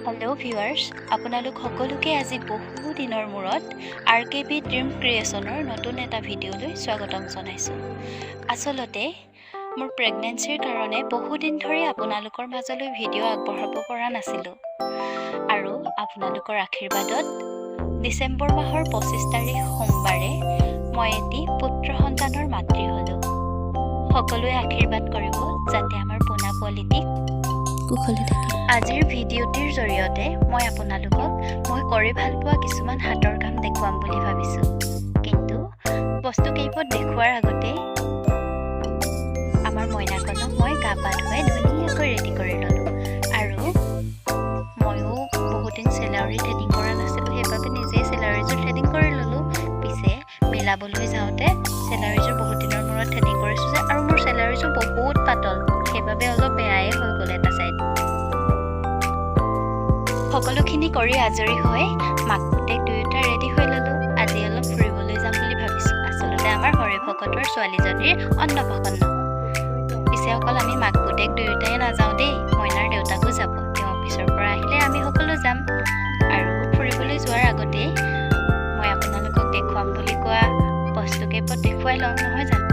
Hello' viewers, আপোনালোক সকলোকে আজি বহু দিনৰ মূৰত আৰ কে বি ড্ৰিম ক্ৰিয়েশ্যনৰ নতুন এটা ভিডিঅ'লৈ স্বাগতম জনাইছোঁ। আচলতে মোৰ প্ৰেগনেঞ্চিৰ কাৰণে বহুদিন ধৰি আপোনালোকৰ মাজলৈ ভিডিঅ' আগবঢ়াব পৰা নাছিলোঁ আৰু আপোনালোকৰ আশীৰ্বাদত ডিচেম্বৰ মাহৰ 25 তাৰিখ সোমবাৰে মই এটি পুত্ৰ সন্তানৰ মাতৃ হ'লোঁ। সকলোৱে আশীৰ্বাদ কৰিব যাতে আমাৰ পোনা পোৱালিটিক কুশলে থাকে। আজিৰ ভিডিঅ'টিৰ জৰিয়তে মই আপোনালোকক মই কৰি ভাল পোৱা কিছুমান হাতৰ কাম দেখুৱাম বুলি ভাবিছোঁ। কিন্তু বস্তু কেইপদ দেখুওৱাৰ আগতে আমাৰ মইনাকণক মই গা পা ধুৱাই ধুনীয়াকৈ ৰেডি কৰি ল'লোঁ আৰু ময়ো বহুদিন চেলাউৰি থ্ৰেডিং কৰা নাছিলোঁ, সেইবাবে নিজেই চেলাউৰিযোৰ থ্ৰেডিং কৰি ল'লোঁ। পিছে মিলাবলৈ যাওঁতে চেলাউৰিযোৰ বহুত দিনৰ মূৰত থ্ৰেডিং কৰিছোঁ যে আৰু মোৰ চেলাউৰিযোৰ বহুত পাতল, সেইবাবে অলপ বেয়াই হৈ গ'ল এটা ছাইড। সকলোখিনি কৰি আজৰি হৈ মাক পুতেক দুয়োটা ৰেডি হৈ ল'লোঁ। আজি অলপ ফুৰিবলৈ যাম বুলি ভাবিছোঁ। আচলতে আমাৰ হৰিভকতৰ ছোৱালীজনীৰ অন্নপ্ৰাশন। পিছে অকল আমি মাক পুতেক দুয়োটাই নাযাওঁ দেই, মইনাৰ দেউতাকো যাব। তেওঁ অফিচৰ পৰা আহিলে আমি সকলো যাম। আৰু ফুৰিবলৈ যোৱাৰ আগতেই মই আপোনালোকক দেখুৱাম বুলি কোৱা বস্তু কেইপদ দেখুৱাই লওঁ, নহয় জানো?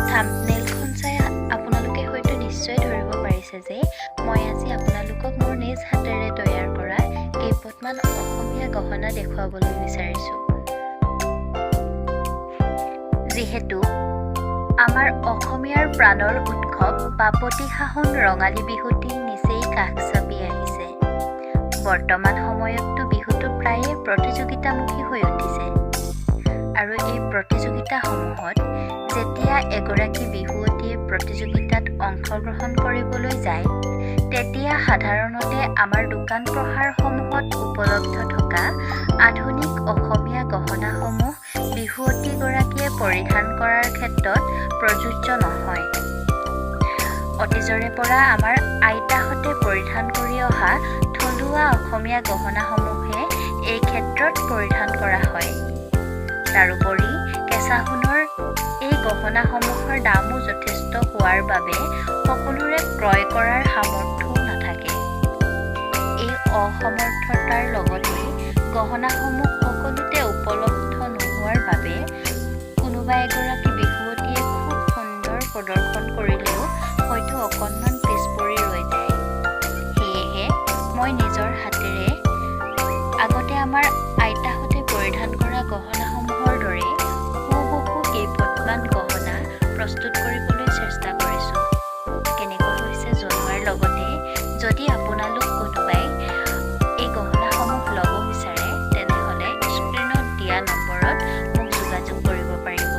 থাম্বনেইলখন চাই আপোনালোকে হয়তো নিশ্চয় ধৰিব পাৰিছে যে মই আজি আপোনালোকক মোৰ নিজ হাতেৰে তৈয়াৰ কৰা কেইপদমান অসমীয়া গহনা দেখুৱাবলৈ বিচাৰিছোঁ। যিহেতু আমাৰ অসমীয়াৰ প্ৰাণৰ উৎসৱ বাপতি সাহোন ৰঙালী বিহুটি নিচেই কাষ চাপি আহিছে, বৰ্তমান সময়ততো বিহুটো প্ৰায়ে প্ৰতিযোগিতামুখী হৈ উঠিছে আৰু এই প্ৰতিযোগিতাসমূহত যেতিয়া এগৰাকী বিহুৱতীয়ে প্ৰতিযোগিতাত অংশগ্ৰহণ কৰিবলৈ যায়, তেতিয়া সাধাৰণতে আমাৰ দোকান পোহাৰসমূহত উপলব্ধ থকা আধুনিক অসমীয়া গহনাসমূহ বিহুৱতীগৰাকীয়ে পৰিধান কৰাৰ ক্ষেত্ৰত প্ৰযোজ্য নহয়। অতীজৰে পৰা আমাৰ আইতাহঁতে পৰিধান কৰি অহা থলুৱা অসমীয়া গহনাসমূহহে এই ক্ষেত্ৰত পৰিধান কৰা হয়। তাৰোপৰি কেঁচা সোণৰ এই গহনাসমূহৰ দামো যথেষ্ট হোৱাৰ বাবে সকলোৰে ক্ৰয় কৰাৰ সামৰ্থ্যও নাথাকে। এই অসমৰ্থতাৰ লগতে গহনাসমূহ সকলোতে উপলব্ধ নোহোৱাৰ বাবে কোনোবা এগৰাকী বিহুৱতীয়ে খুব সুন্দৰ প্ৰদৰ্শন কৰিলেও হয়তো অকণমান পিছ পৰি ৰৈ যায়। সেয়েহে মই নিজৰ হাতেৰে আগতে আমাৰ আইতাহঁতে পৰিধান কৰা গহনাসমূহৰ দৰে হুবহু কেইপদমান গহনা প্ৰস্তুত কৰিবলৈ চেষ্টা কৰিছোঁ। কেনেকুৱা হৈছে জনোৱাৰ লগতে যদি আপোনালোক কোনোবাই এই গহনাসমূহ ল'ব বিচাৰে, তেনেহ'লে স্ক্ৰীণত দিয়া নম্বৰত মোক যোগাযোগ কৰিব পাৰিব।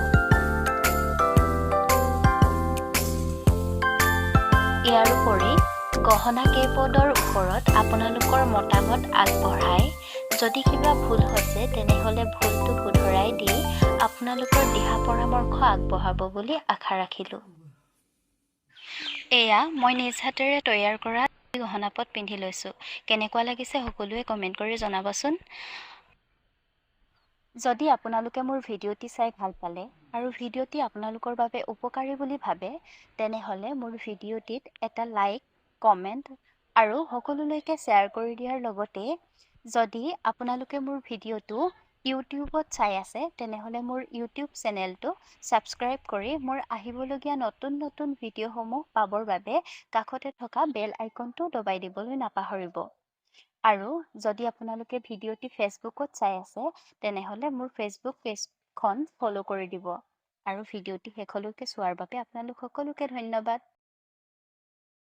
ইয়াৰোপৰি গহনা কেইপদৰ ওপৰত আপোনালোকৰ মতামত আগবঢ়াই যদি কিবা ভুল হৈছে, তেনেহ'লে ভুলটো শুধৰাই দি আপোনালোকৰ দিহা পৰামৰ্শ আগবঢ়াব বুলি আশা ৰাখিলোঁ। এয়া মই নিজ হাতেৰে তৈয়াৰ কৰা গহনাপদ পিন্ধি লৈছোঁ। কেনেকুৱা লাগিছে সকলোৱে কমেণ্ট কৰি জনাবচোন। যদি আপোনালোকে মোৰ ভিডিঅ'টি চাই ভাল পালে আৰু ভিডিঅ'টি আপোনালোকৰ বাবে উপকাৰী বুলি ভাবে, তেনেহ'লে মোৰ ভিডিঅ'টিত এটা লাইক, কমেণ্ট আৰু সকলোলৈকে শ্বেয়াৰ কৰি দিয়াৰ লগতে যদি আপোনালোকে মোৰ ভিডিঅ'টো ইউটিউবত চাই আছে, তেনেহ'লে মোৰ ইউটিউব চেনেলটো ছাবস্ক্ৰাইব কৰি মোৰ আহিবলগীয়া নতুন নতুন ভিডিঅ'সমূহ পাবৰ বাবে কাষতে থকা বেল আইকনটো দবাই দিবলৈ নাপাহৰিব। আৰু যদি আপোনালোকে ভিডিঅ'টি ফেচবুকত চাই আছে, তেনেহ'লে মোৰ ফেচবুক পেজখন ফ'ল' কৰি দিব। আৰু ভিডিঅ'টি শেষলৈকে চোৱাৰ বাবে আপোনালোক সকলোকে ধন্যবাদ।